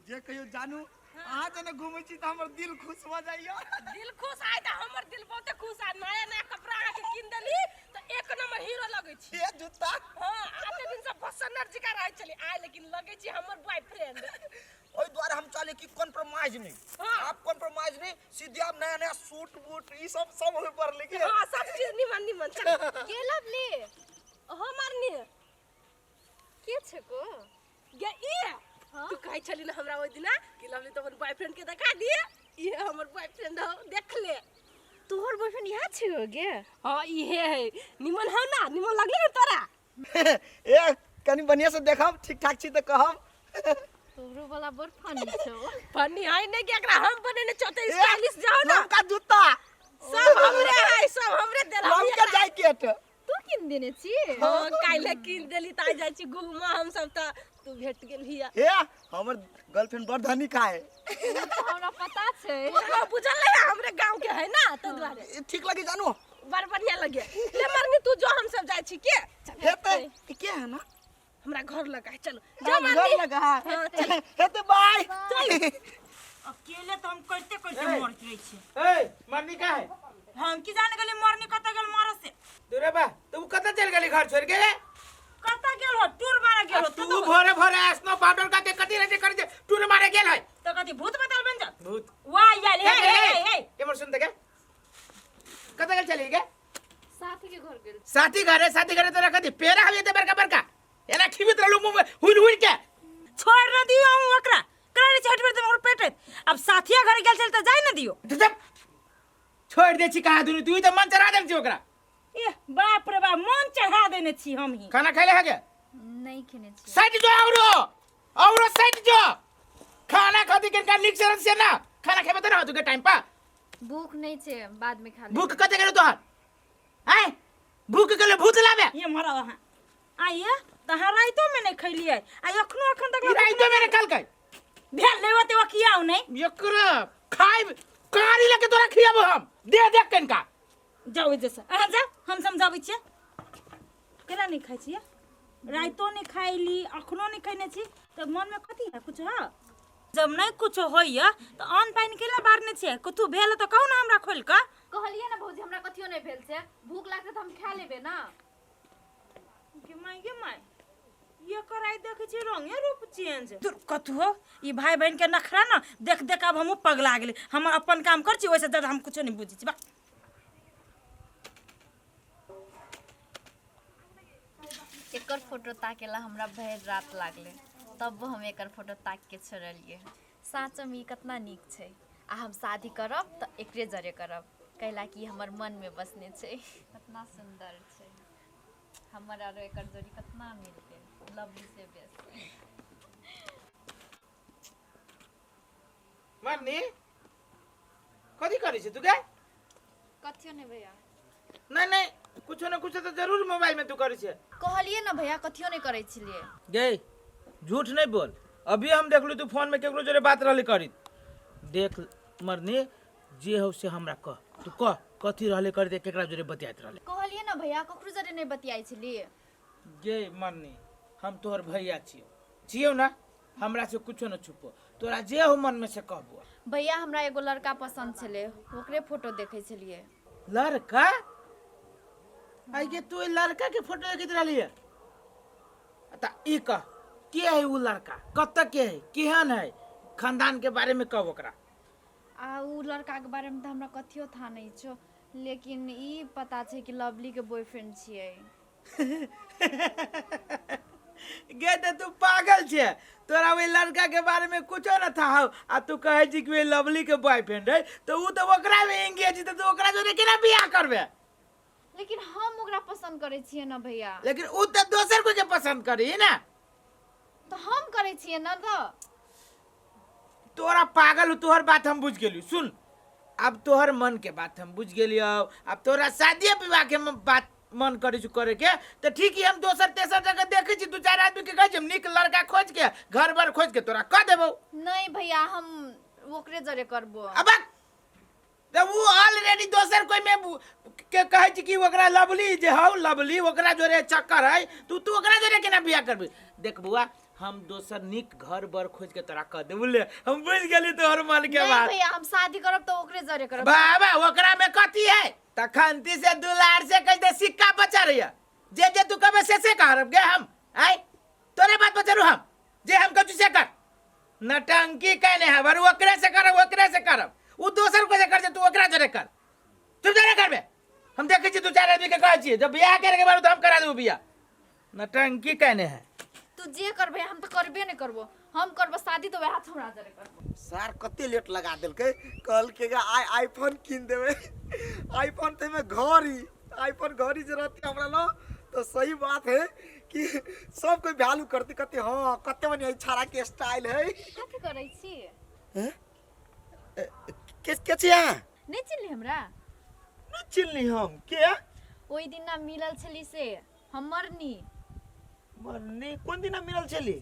जे कहियो जानू, अहाँ जेना घूमै छी तऽ हमर दिल खुश भऽ जाइया। दिल खुश आय तऽ हमर दिल बहुते खुश आय। नया नया कपड़ा अहाँके कीन देली तऽ एक नंबर हीरो लगै छी। ए जूता। हाँ, आते दिन से बसनर जिका रहै छली आय, लेकिन लगै छी हमर बॉयफ्रेंड। ओहि दुआरे हम चाहले कि कॉम्प्रोमाइज नहीं। हाँ। आप कॉम्प्रोमाइज नहीं, सीधे आप नया नया सूट बूट ई सब सब होय पड़ले कि। हाँ, सब चीज निमन निमन। चल। के लवली? हो मारनी। के छै को? गे ई। हाँ? तू कहै छली ना हमरा ओहि दिना कि लवली तो अपन बॉयफ्रेंड के देखा दिए, ई हमर बॉयफ्रेंड हो, देख ले। तोहर बॉयफ्रेंड यहाँ छै हो गे? हाँ, इहे है। निमन हो ना, निमन लगले ना तोरा? ए कनी बढ़िया से देखब, ठीक ठाक छी तऽ कहब। तोहरो वाला बड़ फनी छौ। फनी है नहीं कि एकरा हम बनेने चौथे ए, स्टाइलिश जाओ ना। लमका जूता। सब हमरे है, सब हमरे देल। लमका जैकेट। तू किन देने छी? हाँ, काल्हि किन देली तऽ आइ जाइ छी घूमऽ हम सब तऽ तू भेट गेलही। हे, हमर गर्लफ्रेंड बड़ धनी का है। ओ तऽ हमरा पता छै। तोरा बुझल नहीं है, हमरे गांव के है ना, तो दुआरे। ए, ठीक लगी जानू? बड़ बढ़िया लगे। ले मरनी तू जो, हम सब जाइ छी के? चल, हे ते, ई के है ना? हमरा घर लगा है, चलो। जा हाँ, मरनी। घर लगा है। हाँ, चल। हे ते बाय। चल। अकेले तो हम करते करते ए। मर जाइ छी। ए मरनी का है? हम की जाने गेली मरनी कतऽ गेल मरे से। तोरे बा तू कतऽ चल गेली घर छोड़ के? कतऽ गेल हो? टूर मारे गेल हो। तू भोरे भोरे स्नो पाउडर का के कथी रहे कर दे, टूर मारे गेल है। तो कथी भूत बताल बन जा? भूत। वाह यार, हे हे हे हे। एमर सुन त के कतऽ गेल चली गे? साथी के घर गेल। साथी घरे, साथी घरे तोरा कथी पेड़ा हवे ते बड़का बड़का एना खिबित रहलू मुंह में हुल हुल के। छोड़ न दियो हम ओकरा। करा रे छठ बेर ओकर पेट। अब साथिया घर गेल छल त जाय न दियो। तू चुप। छोड़ दे छी कहाँ दुनू, तू त मन चढ़ा देल छी ओकरा। ए बाप रे बाप, मन चढ़ा देने छी हम ही। खाना खाइले है के? नहीं खेने छी। सट जो औरो औरो सट जो। खाना खाती किनका निक से से ना खाना खेबे त ना तू के टाइम पर। भूख नहीं छे, बाद में खा लेबै। भूख कते गेलो तोहर? हैं, भूख गेलो भूत लाबे। ये मरा वहाँ आइए त अहाँ राइतो में नहीं खैलिए आ अखनो अखन तक ई राइतो में निकल गई। भेल नहीं होते वो किया नहीं। एकरा खाइब कारी लके तोरा खियाबो हम। दे दे कनका। जाओ जैसे अहाँ जाओ, हम समझाबै छियै। केना नहीं खाइ छियै? राइतो नहीं खाइली, अखनो नहीं खैने छी, तऽ मन में कथी है? कुछ है? जब नहीं कुछ होइया तऽ अन्न पानि केला बारने छियै? कथू भेल तऽ कहू ने हमरा खोलि कऽ। कहलियै ना भौजी, हमरा कथियो नहीं भेल छै, भूख लागतै तऽ हम खा लेबै ना। गे माय गे माय, ये कराई देखै छी रंगे रूप चेंज। दूर कथू हो, ई भाई बहन के नखरा ना देख देख अब हमहूँ पगला गेली। हम अपन काम कर छी, ओहिसँ ज्यादा हम कुछो नहीं बुझै छी। बा एकर फोटो ताकेला हमरा भरि रात लागलै, तब हम एकर फोटो ताक के छोड़लियै। साँचोमे ई कतना नीक छै आ हम शादी करब तऽ एकरे जरे करब, कैला कि हमर मनमे बसने छै। कतना सुन्दर छै हमर आरो एकर जोड़ी, कतना मिलतै लवली से बेसी। मरनी कथी करै छै तू गे? कथियो नहीं भैया। नहीं नहीं, कुछो न कुछो तो जरूर मोबाइल में तू करै छै। कहलिए ना भैया, कथियो नहीं करै छलिए। गे झूठ नहीं बोल, अभी हम देखलू तू फोन में केकरो जोरे बात रहली करी। देख मरनी, जे हो से हमरा कह, तू कह कथी रहले करी, केकरा जोरे बतियाइत रहले। कहलिए ना भैया, ककरो जोरे नहीं बतियाइ छलिए। गे मरनी, हम तोहर भैया छियौ, छियौ ना, हमरा से कुछो न छुपो, तोरा जे हो मन में से कहबो। भैया, हमरा एगो लड़का पसंद छले, ओकरे फोटो देखै छलिए। लड़का? आई गे तू लड़का के फोटो देखैत रहली है? त ई कह के है उ लड़का, कत के है, केहन है, खानदान के बारे में कह ओकरा। आ उ लड़का के बारे में त हमरा कथियो था नहीं छो, लेकिन ई पता छै कि लवली के बॉयफ्रेंड छियै। गे त तू पागल छे, तोरा ओहि लड़का के बारे में कुछो न था हौ, आ तू कहै छी कि ओहि लवली के बॉयफ्रेंड है, त उ त ओकरा में एंगेज त तू ओकरा जोरे केना बियाह करबे? लेकिन हम ओकरा पसंद करै छियै ना भैया। लेकिन उ त दोसर कोई के पसंद करी ना। त हम करै छियै ना। त तोरा पागल हो, तोहर बात हम बुझ गेलियो। सुन, अब तोहर मन के बात हम बुझ गेलियो, अब तोरा शादी विवाह के बात मन करे छु करे के त ठीक ही, हम दोसर तेसर जगह देखे छी, दू चार आदमी के कहै छी, हम नीक लड़का खोज के घर बर खोज के तोरा कह देबो। नहीं भैया, हम ओकरे जरे करबो। अब त उ ऑलरेडी दोसर कोई में के कहै छी कि ओकरा लवली जे हौ, लवली ओकरा जोरे चक्कर है, तू तू ओकरा जोरे केना बियाह करबी? देख बुआ, हम दोसर नीक घर बर खोज के तोरा कह देबू ले। हम बुझ गेली तोहर मन के नहीं बात। भैया, हम शादी करब तो ओकरे जरे करब। बाबा ओकरा में कथी है? तखनती से दुलार से कह दे सिक्का बचा रही है। जे जे तू कबे से करब गे हम आय तोरे बात बचरू हम जे हम कछु से कर नटंकी कहने है बर ओकरे से करब ओकरे से करब उ दोसर को से कर जे तू ओकरा जरे कर तू जरे करबे। हम देखे छी दू चार आदमी के कहै छियै जब बियाह करे के बारे तो हम करा देबू बियाह। नटंकी कहने है। तू जे करबे हम तो करबे नहीं करबो, हम करबो शादी तो वएह छोड़ा जरे करबो। सर कते लेट लगा देलकै, कहलकै गे आइ आईफोन कीन देबै। आईफोन ते में घड़ी, आईफोन घड़ी जे रहती हमरा लग तो सही बात है कि सब कोई वैल्यू करते, कहते हाँ कते बढ़िया छाड़ा के स्टाइल है। कथी करै छी? हैं? के छी अहाँ? नहीं चिन्हली हमरा? नहीं चिन्हली हम। के? ओहि दिन ना मिलल छली से हम मरनी। मरनी कोन दिन मिलल छली?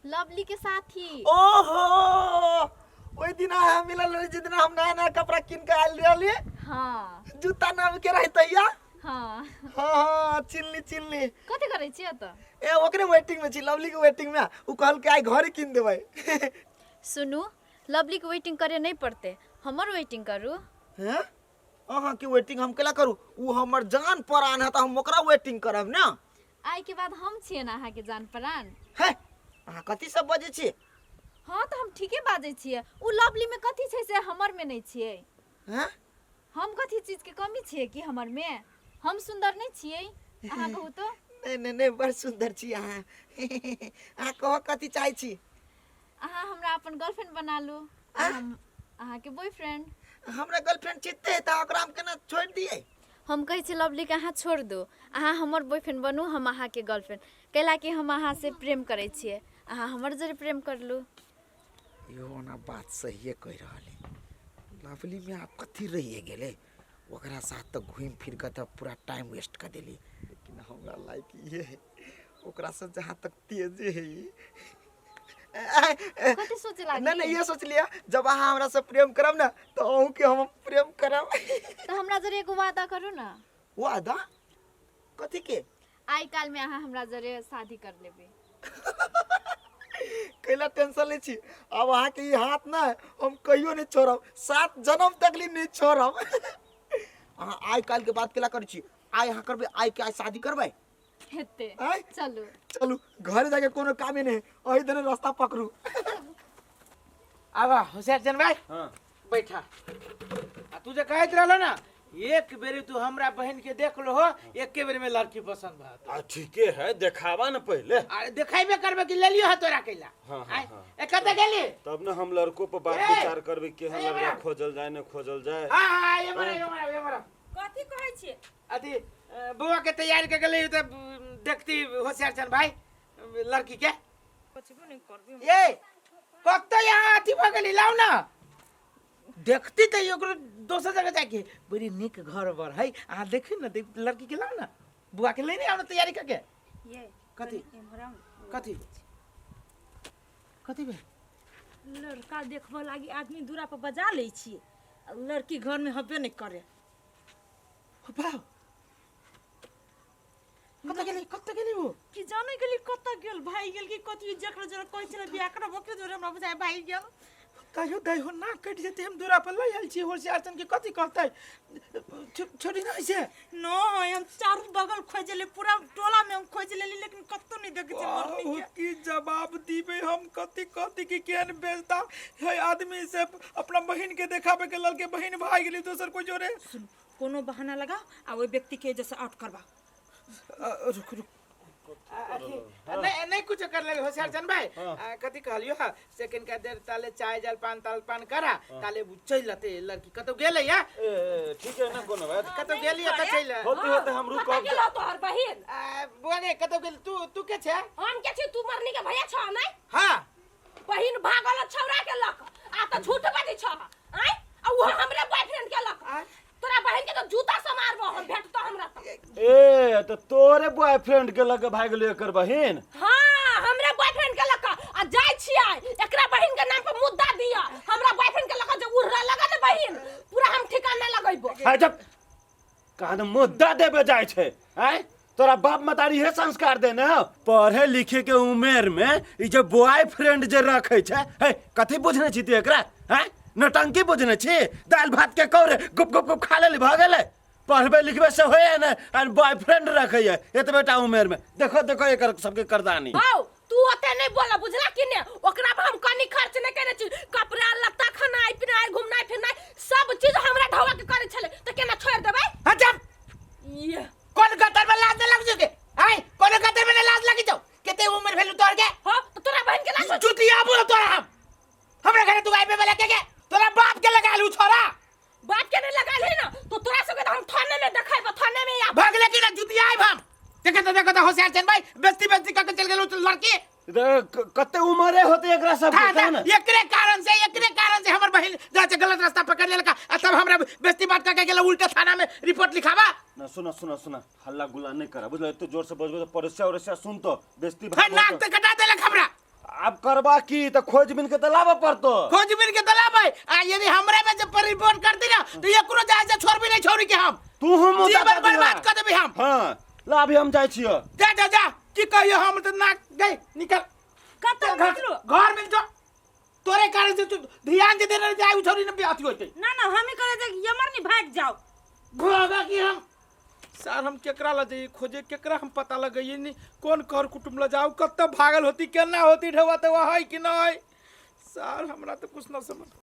लवली के साथी। ओहो ओहि दिन अहाँ मिलल रही जिस दिन हम नया नया कपड़ा किन के आयल रहलियै। हाँ। जूता नाम के रही तैया। हाँ। हाँ हाँ चिन्हली चिन्हली। कथी करै छी एतऽ? ए ओकरे वेटिंग में छी, लवली के वेटिंग में। उ कहलकै आइ घरे किन देबै। सुनू, लवली के वेटिंग करे नहीं पड़ते, हमर वेटिंग करू। हैं? अहाँ के वेटिंग हम केला करू? उ हमर जान परान है तऽ हम ओकरा वेटिंग करब ना। आइ के बाद हम छियै ना अहाँ के जान परान। हे अहाँ कथी सब बजै छियै? हाँ तऽ हम ठीके बाजै छियै। उ लवली में कथी छै से हमर में नहीं छियै। हैं? हम कथी चीज के कमी छियै कि हमर में? हम सुंदर नहीं छियै? अहाँ कहू तो। नहीं नहीं नहीं बड़ सुंदर छी अहाँ। अहाँ कहो कथी चाहै छी? अहाँ हमरा अपन गर्लफ्रेंड बना लू, हम अहाँ के बॉयफ्रेंड। हमरा गर्लफ्रेंड चित्ते तऽ ओकरा हम केना छोड़ि दियै? हम कहै छी लवली के अहाँ छोड़ दू, अहाँ हमर बॉयफ्रेंड बनू, हम अहाँ के गर्लफ्रेंड। कैला कि हम अहाँ से प्रेम करै छियै, अहाँ हमर जरे प्रेम करलू। इहो ना बात सहिए कहि रहल है। लवली में आब कथी रहिए गेलै? ओकरा साथ तऽ घूमि फिर कऽ तऽ पूरा टाइम वेस्ट कऽ देली। लेकिन हमरा लाइक इहे है, ओकरा से जहाँ तक तेजे है ई। कथी सोचे लागली? नहीं नहीं ये सोच लिया जब अहाँ हमरा से प्रेम करब ना तो अहूँ के हम प्रेम करब। तो हमरा जरे एगो वादा करू ना। वादा? कथी के? आइ काल में अहाँ हमरा जरे शादी कर लेबे। कैला टेंशन ले छी, अब अहाँ के ई हाथ ना हम कहियो नहीं छोड़ब, 7 जन्म तक ली नहीं छोड़ब। अहाँ आइ काल के बात केला करै छी? आइ अहाँ करबै, आइ के आइ शादी करबै? हेतै। आइ? चलू। चलू, घर जाके कोनो कामे नहीं, ओही दने रास्ता पकड़ू। आबा होशियार चंद भाई। हाँ। बैठा। आ तू जे कहैत रहलो ना एक बेर तू हमरा बहन के देख लो हो, एके बेर में लड़की पसंद भा। आ ठीके है, देखावा न पहले। अरे देखाइबे करबे कि ले लियो है तोरा कैला। हाँ, हाँ, आय, हाँ। ए कत गेली? तब न हम लड़को पर बात ए! विचार करबे केहन ए, लड़का बड़ा। खोजल जाए न खोजल जाए। हाँ, हाँ, ये मरा, ये मरा, ये मरा। कथी कहै छियै? अथी, बौआ के तैयारी के गेलै त देखती होशियार चंद भाई लड़की के। बचबो नहीं करबे। ए कत यहाँ अथी भ गेली, लाउ ना। देखती त ओकरो दोसर जगह जाके बड़ी नीक घर बर है। अहाँ देखी ना, देख, लड़की के लाउ ना, बुआ के लेने आओ ना तैयारी करके। ये कथी? कनी एम्हर आउ ना। कथी? कथी भेल? लड़का देखबऽ लागी आदमी दूरा पर बजा लै छियै, आ लड़की घर में हबे नहीं करे। बाप। कतऽ गेली? कतऽ गेली ओ? कि जाने गेली कतऽ गेल, भागि गेल कि कथी? जकरा जरा कहै छलै बियाह करब ओकरे जोरे हमरा बुझाइ भागि गेल। कहियो दैहो ना कटि जेतै, हम दूरा पर लऽ आयल छी होशियार चंद के, कथी कहतै? छोड़ी ना ऐसे। नहीं, हम चारू बगल खोजि लेली, पूरा टोला में हम खोजि लेली, लेकिन कतौ नहीं देखै छियै मरनी के। की जवाब दीबे हम? कथी कथी कि केहन बेचता है आदमी से अपना बहिन के देखाबे के ललके बहिन भागि गेली दोसर कोई जोरे। सुन, कोनो बहाना लगा आ ओहि व्यक्ति के जैसे आउट करबा। रुक रुक। नहीं नहीं कुछ कर ले होशियार चंद भाई। कथी कहलियो हा? सेकंड का देर ताले चाय जल पान ताल पान करा, ताले उ चलि लते लड़की कतौ गेलै या? ए, ए, ठीक है ना कोनो बात। कतौ गेली त चलि। होते होते हम रुकब। कतौ गेलौ तोहर बहिन? बुआ गे कतौ गेल? तू के छे? हम के छी? तू मरनी के भैया छह नै? हाँ। बहिन भागल छौरा के लक, आ त झूठ बाजै छह। आय, आ उ हमरे बॉयफ्रेंड के लक। आय। तोरा बहिन के तो जूता से मारबो हम, भेटतो हमरा त। ए त तोरे बॉयफ्रेंड के लग भाग गेलो एकर बहिन? हाँ, हमरे बॉयफ्रेंड के लक। आ जाय छियै एकरा बहिन के नाम पर मुद्दा दिया, हमरा बॉयफ्रेंड के लक जे उड़रा लगा ने बहिन, पूरा हम ठिकाना लगैबो। हाय जब कहाँ मुद्दा देबे जाय छै? आय तोरा बाप मतारी हे संस्कार देने हो? पढ़े लिखे के उमेर में ई जे बॉयफ्रेंड जे रखे छै, हे कथी बुझने छी तू एकरा? हैं, नौटंकी बुझने छी? दालि भात के कौरे गुप गुप गुप खा लेली, भऽ गेलै। पढ़बे लिखबे से होए ने आ बॉयफ्रेंड रखैया एतबे टा उमेर में। देखो देखो एकर सबके करदानी। हौ, तू ओते नहीं बोला, बुझला कि ने? ओकरा पर हम कनी खर्च नहीं केने छी। कपड़ा लत्ता, खानाइ पिनाइ, घुमनाइ फिरनाइ सब चीज हमरा ढवा के करे छले, त केना छोड़ देबै? हाँ, चुप। ये कोन गतर में लाज लग जो के? आय, कोन गतर में लाज लगी जाओ? केते उम्र भेलु तोर के? हां, त तोरा बहन के लाज। चुतिया बोल तोरा हम। हमरा घरे तू आइबे वाला के के? तोरा बाप के लगा लू छोरा। बाप के नहीं लगा ले ना तो तोरा सबके तो हम थाने में देखाइब, थाने में आ। भागले की ना जुतिया आइब हम। देखे तो, देखो तो होशियार चंद भाई बेइज्जती बेइज्जती करके चल गेलू तो लड़की। कते उमरे होते एकरा सब था, के, था, ना? एकरे कारण से, एकरे कारण से हमर बहिन जाचे गलत रास्ता पकड़ लेलका आ तब हमरा बेइज्जती बात करके गेल उल्टा थाना में रिपोर्ट लिखावा। ना सुना सुना सुना, हल्ला गुल्ला नहीं करा, बुझल? एते जोर से बजबे तो पड़ोसिया उड़ोसिया सुन तो बेइज्जती हाँ, नाक ते कटा देलक हमरा। अब करबा की त खोजबीन के त लाबऽ पड़तो। खोजबीन के त लाबै आ यदि हमरा में जब पर रिपोर्ट कर दी ना तो एकरो जाय से छोड़बी नहीं छोड़ी के हम। तू हम जीवन बर्बाद कर देबी हम। हां, ला अभी हम जाय छियो। जा जा जा, की कहियो हम त नाक गई निकल। कतौ घर निकलो? घर में जो तोरे कारण से तू ध्यान जे देने जाय उ छोरी ने अथी होते। ना ना, हम ही करे जे यमर नहीं भाग जाओ। भागा की हम सर, हम केकरा ल जाइए खोजे, केकरा हम पता लगैए नहीं, कौन कर कुटुम्ब ल जाओ, कत्ता भागल होती, केना होती, ढेवा तेवा है कि नहीं। सर हमरा तो कुछ न समझ।